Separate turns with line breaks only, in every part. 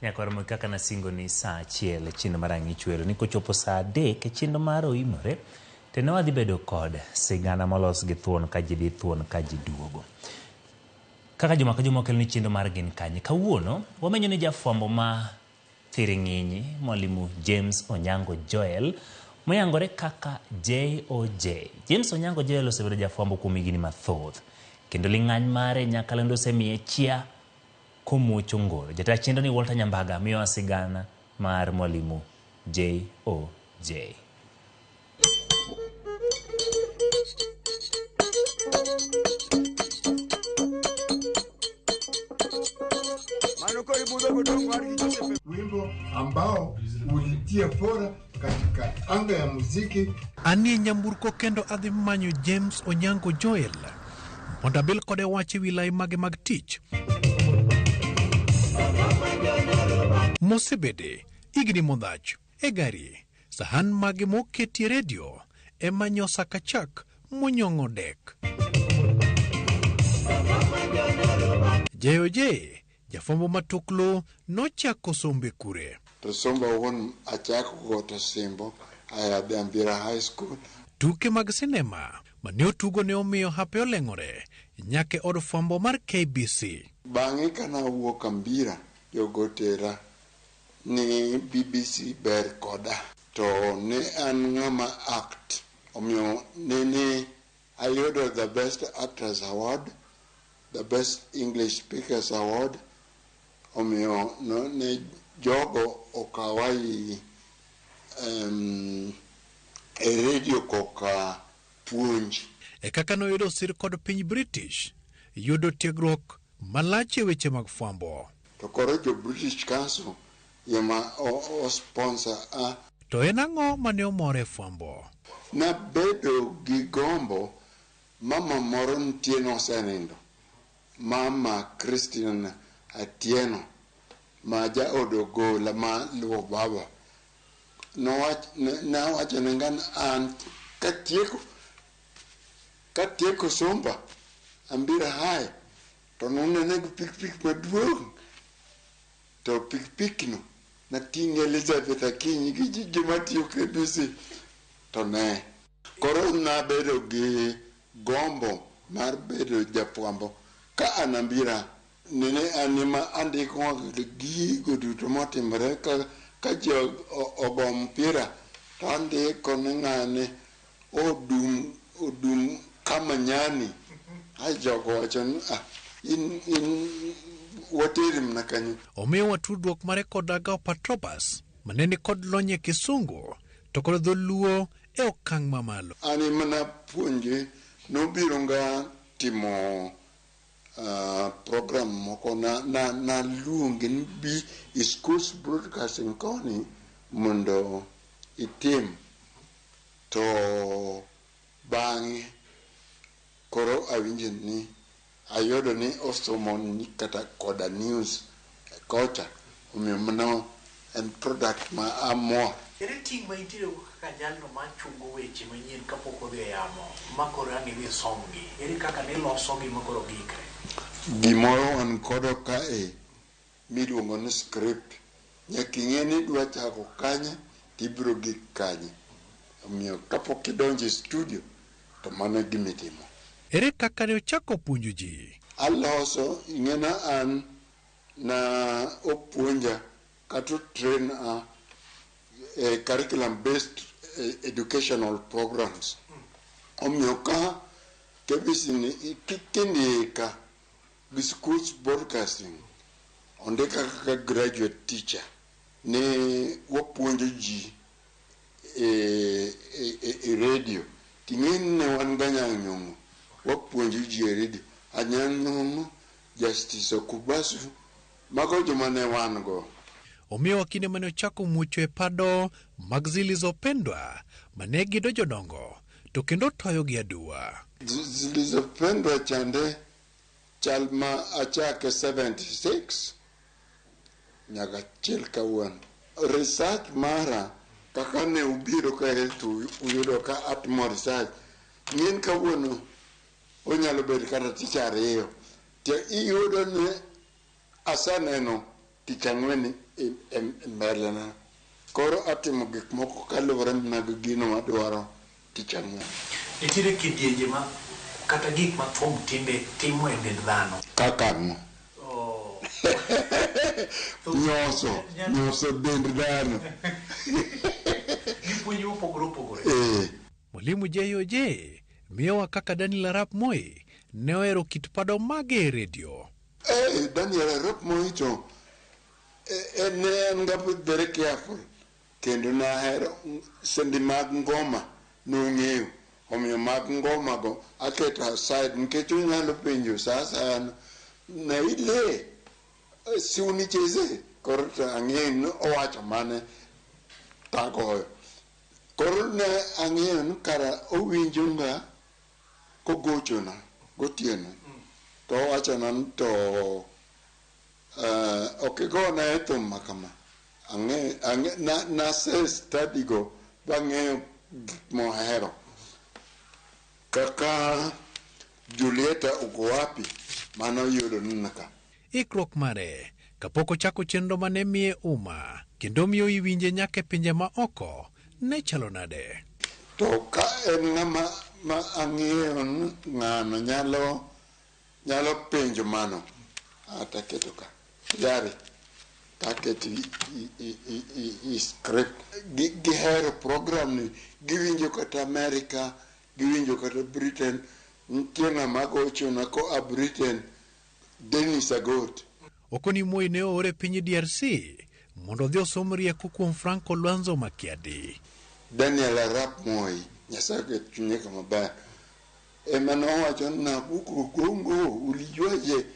Nyaka waromo kaka nasingo ni saa achiel e chenro mar Ang'ichwero ni kochopo saa adek e chenro mar Oimore to ne wadhi bedo kod sigana molos gi thuon ka ji dhi thuon ka ji duogo. Kaka juma ka juma okelni chenro mar Gin Kanye. Kawuono wamenyo ni jafwambo ma thiring'inyi Mwalimu James Onyango Joel moyangore kaka JOJ. James Onyango Joel osebedo jafwambo kuom higni mathoth kendo ling'any mare nyakalondo osemiye chia komuocho ngoro. Jata chenro ni Walter Nyambaga miyowa sigana mar Mwalimu JOJ.
Wimbo ambao ulitia fora katika anga ya muziki.
Anie nyamburko kendo adhi manyo James Onyango Joel mondo abil kode wach e wi lai mage mag tich mosebede higni modhach e gari sahan mage moketie redio ema nyosa ka chak monyong'o dek. JOJ jafwambo matuklu nochako sombe kure.
To somba wuon achako go to simbo aya dhi Ambira High School.
Tuke mag sinema mane otugo ne omiyo hape oleng'ore nyaka e od fwambo mar KBC.
Bang'e kana awuok Ambira, jogo tera ni BBC ber koda. To ne an ng'ama act, omiyo nene ayudo the best actors award, the best English speakers award, omiyo no, ne jogo okawa e radio koka puonj.
E kaka noyudo sir kod piny British yudo tiegruok malach e weche mag fwambo.
To koro jo British Council ema o sponsor a.
To en ang'o mane omore e fwambo?
Nabedo gi gombo, mama moro nitie nosenindo, Mama Christine Atieno ma jaod Ogola ma luwo baba. Nawacho ne ng'an an katieko somba Ambira High to nonena gi pikipiki maduong', to pikipiki no nating'e Elizabeth Akinyi gi joma tiyo KBC to ne. Koro nabedo gi gombo mar bedo jafwambo ka an Ambira. Nene an ema andiko gigo duto motimore ka ji ogo mpira to andiko ni ng'ane odum kama nyani. Ai jogo wacho ni in wateri mana kanyo.
Omiyowa tudruok mare kod Agao Patrobas mane ni kod lony e Kisungu to kod dholuo e okang' mamalo.
An ema napuonje, nobiro nga timo program moko naluonge ni bi e schools broadcasting koni mondo itim. To bang'e koro awinjo ni ayudo ni osomo ni kata koda news kocha, omiyo mano en product ma amor.
Ere ting' ma intiere go kaka jalno machungo weche manyien kapok odhi e yamo ma koro ang' idhi somgi? Ere kaka nilosogi ma koro giikre?
Gimoro wan kodo kae miluongo ni script. Nyaka ing'e ni idwa chako kanye tibiro gik kanye. Omiyo kapok idonjo e studio to mano e gima itimo.
Ere kaka ne ochako puonjo ji?
Aloso, ing'e na an na opuonja kata train a e curriculum based educational programs. Omiyo ka KBC ni kindika gi schools broadcasting ondika kaka graduate teacher ni wapuonjo ji e radio. Ting'e ni ne wan gi Anyang' Nyong'o, wapuonjo ji e radio. Anyang' Nyong'o, Justice Okubasu, mago joma ne wan go.
Omiyowa kinde mane ochako muocho e pado mag Zilizopendwa mane gido jodongo to kendo toyo gi aduwa.
Zilizopendwa chande chal ma achake 76 nyaka chil kawuono. Research mara kaka ne ubiro kae to uyudo ka atimo research. Ng'en kawuono onyalo bedo kata tich ariyo. To iyudo ni aseneno tich ang'wen e mbelena. Koro atimo gik moko kaluwore mana gi gino madwaro tich ang'wen.
Nitiere kidienje ma kata gik ma thum tinde timo e dend dhano.
Kaka ang'o?
Oh.
Nyoso, nyoso dend dhano.
Gi puonj mopogore opogore.
Eh.
Mwalimu JOJ miyowa kaka Daniel Arap Moi ne ohero kit pado mage e redio.
Eh, Daniel Arap Moi to ne en ga very careful kendo nahero sendi mag ngoma nong'eyo omiyo mag ngoma go aketo aside nikech onyalo penjo sa asaya na ile si unicheze koro to ang'eyo ni owacho mane tagoyo koro ne ang'eyo ni kara owinjo nga kogochona gotieno to owachona ni to ok igona e thum ma kama ang'e nase study go bang'eyo gik mohero kaka Julieta uko wapi mano yudo nina ka.
Ikruok mare kapok ochako chenro mane miye uma kendo miyo iwinje nyaka e pinje ma oko ne chalo nade?
To ka en ng'ama ma ang'eyo ni ng'ano nyalo nyalo penjo mano ataketo ka yari taketo i script. Gihero program ni, giwinjo kata America, giwinjo kata Britain. Nitie ng'ama gochona koa Britain, Dennis Agot.
Okoni Moi ne oore piny DRC mondo odhi osom rieko kuom Franco Luanzo Makiadi.
Daniel Arap Moi, Nyasaye oket chunye kama ber, ema nowacho na huko Congo ulijuaje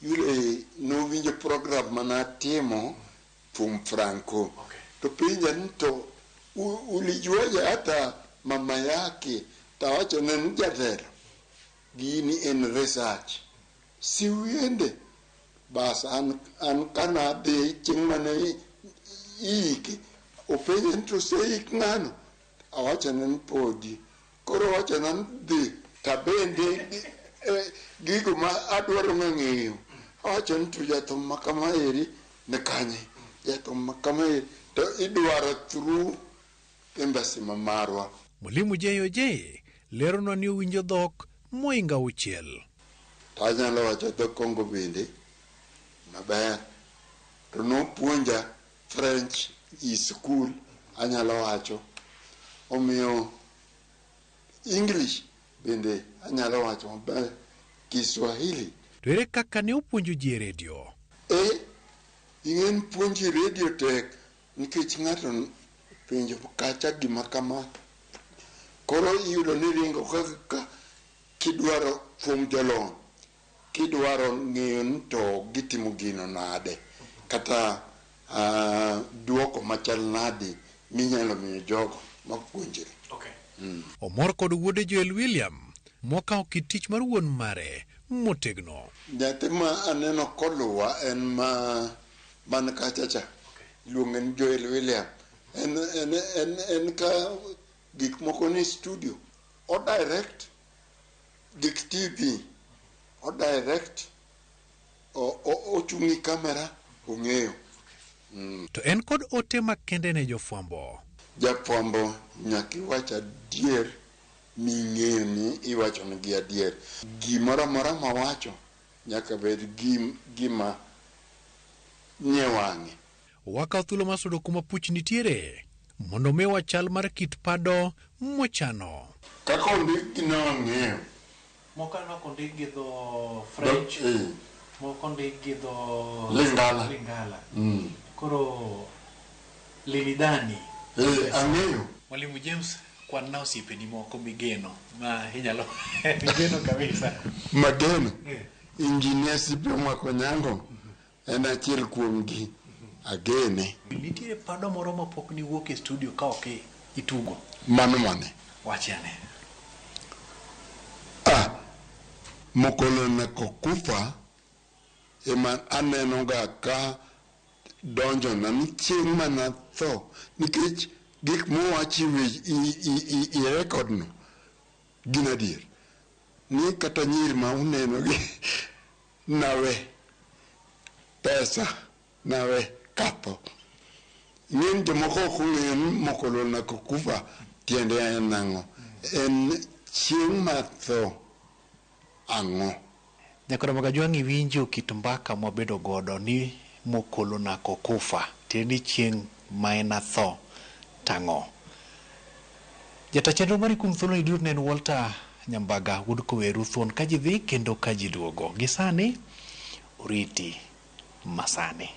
yule nowinjo program manatimo thum Franco.
Okay.
To penja ni to ulijuaje hata mama yake, tawachone ni jatelo gini en research si uende bas an kanadhi chieng' mane iike openja ni to oseik ng'ano awachone ni podi koro owachona ni dhi tabende gigo ma adwaro ng'eyo awacho ni to jathum ma kama eri ni kanye jathum ma kama eri to idwaro through embassy ma marwa.
Mwalimu JOJ leronwa ni owinjo dhok moingo auchiel.
To anyalo wacho dho Kongo bende maber to nopuonja French i school anyalo wacho omiyo English bende anyalo wacho maber, Kiswahili.
To ere kaka ne opuonjo ji e redio?
Ing'en puonjo e redio tek nikech ng'ato penjo kacha gima kama koro iyudo ni ringo kaka kidwaro kuom jolony kidwaro ng'eyo ni to gitimo gino nade kata duoko machal nade minyalo miyo jogo mapuonjre.
Okay.
Omor kod wuode Joel William mokawo kit tich mar wuon mare motegno.
Nyathi ma aneno koluwa en ma man kacha cha iluonge ni Joel William. En ka gik moko ni studio o direct gik TV o direct ochung' i kamera ong'eyo.
To en kod ote makende ne jofwambo.
Jafwambo nyaka iwach adier ming'eyo ni iwachonegi adier. Gimoro amora mawacho nyaka bed gima nie wang'e.
Wakawo thuolo mar sudo kuma puch nitiere mondo miwa chal mar kit pado mochano.
Kaka ondik gi ne wang'eyo.
Moko aneno kondik gi dho French, moko ondik gi dho
Lingala.
Lingala. Koro Lilidani.
Ang'eyo.
Mwalimu James, kwan na osiepeni moko migeno ma inyalo migeno kabisa.
Mageno. Engineer Sipio Mwakonyango en achiel kuomgi. Agene.
Nitiere pado moro mapok niwuok e studio ka ok itugo.
Mano mane?
Wachi ane.
Mokolo na kokufa ema aneno ga ka donjona ni chieng' mana tho nikech gik mowachi i record no gin adier ni kata nyiri ma uneno gi nawe pesa nawe. Katho. Ng'eny jomoko ok ong'eyo ni mokolo nakokufa tiende en ang'o. En chieng' ma tho ang'o.
Nyakoro Magajwang' iwinjo kit mbaka mwabedo godo ni mokolo nakokufa tiende ni chieng' ma en atho tang'o. Jata chenro mari kuom thuoloni duto ne en Walter Nyambaga wuod Koweru thuon ka ji dhi kendo ka ji duogo. Gi sani oriti masani.